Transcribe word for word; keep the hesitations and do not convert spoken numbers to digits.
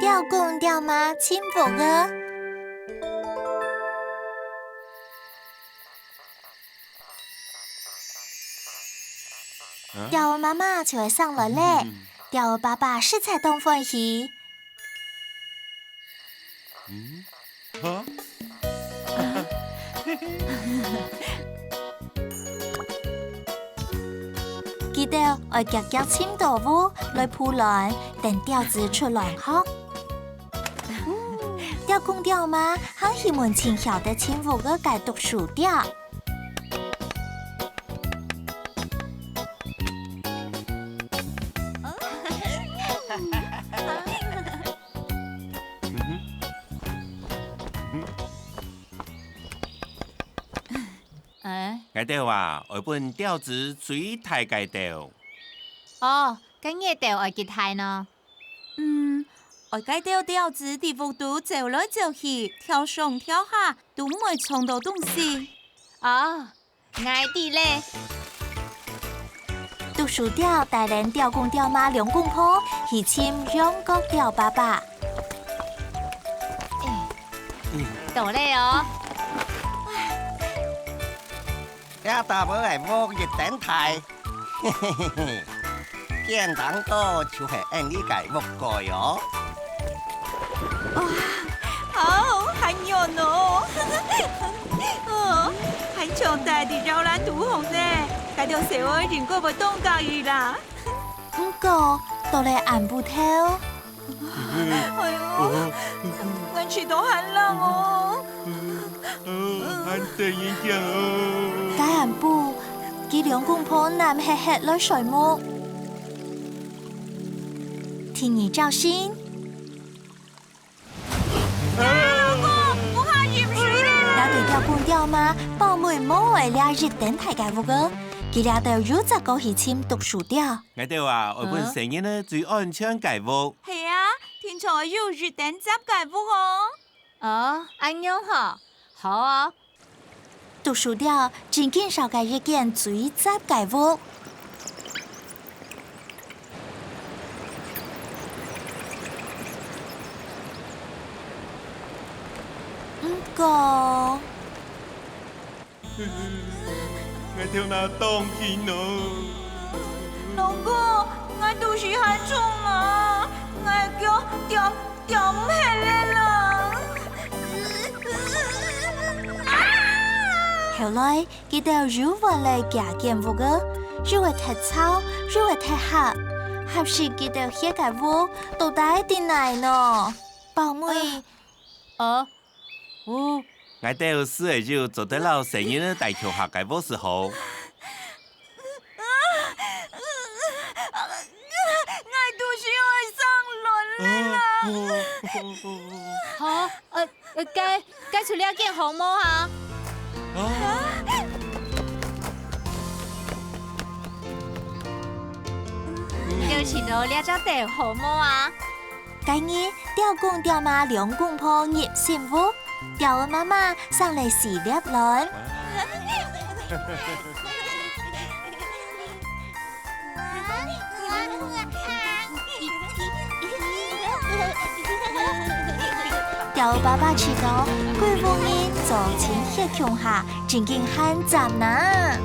鳥公鳥嫲尋屋仔。鳥仔媽媽就會上來咧，鳥仔爸爸實在當歡喜。嗯？哈？佢兜愛遽遽尋到屋來孵卵，等鳥子出卵殼。鳥公鳥嫲行去問盡曉得尋屋仔个獨樹鳥。𠊎兜啊，愛分鳥子最大个竇。哦，該𠊎兜愛幾大呢？ 嗯，愛該兜鳥子在屋肚走來走去，跳上跳下，都毋會撞到東西。哦，𠊎知咧。獨樹鳥帶領鳥公鳥嫲兩公婆去尋羊角鳥爸爸。到咧哦。這搭尾个屋一等大， 見當多就係恁呢个屋蓋哦。哇，好，還遠哦。哦，還長大的搖籃肚項呢，該兜細人應該會當得意啦。毋過，到了暗晡頭， 哎喲，𠊎試著還冷哦。還得人驚哦。該暗晡，佢兩公婆懶核核來睡目。第二朝晨，老公，屋下淹水咧！這對鳥公鳥嫲、寶妹無愛這一等大个屋仔，佢兜又再過去尋獨樹鳥。 𠊎兜啊，愛分細人仔最安全个屋。係啊，定著愛有一等閘个屋哦。哦，恁樣吼，好哦。獨樹鳥正經找著一間最閘个屋。毋過， 𠊎頭那當暈哦。老公，𠊎肚屎還重啊，𠊎腳跳，跳毋核咧啦。後來，佢兜又換了幾間屋仔，又會忒臭，又會忒狹，合適佢兜歇个屋到底在哪呢？寶妹， 哦，哦。𠊎兜試著有做得摎細人仔戴共下个屋就好。𠊎肚屎會生卵咧啦！好，呃，呃，該，該就這間好無啊？啊？就尋著這隻竇好無啊？ 該日，鳥公鳥嫲兩公婆入新屋，鳥仔媽媽生了四粒卵。鳥仔爸爸試著，歸屋人做陣歇共下，正經還讚哪！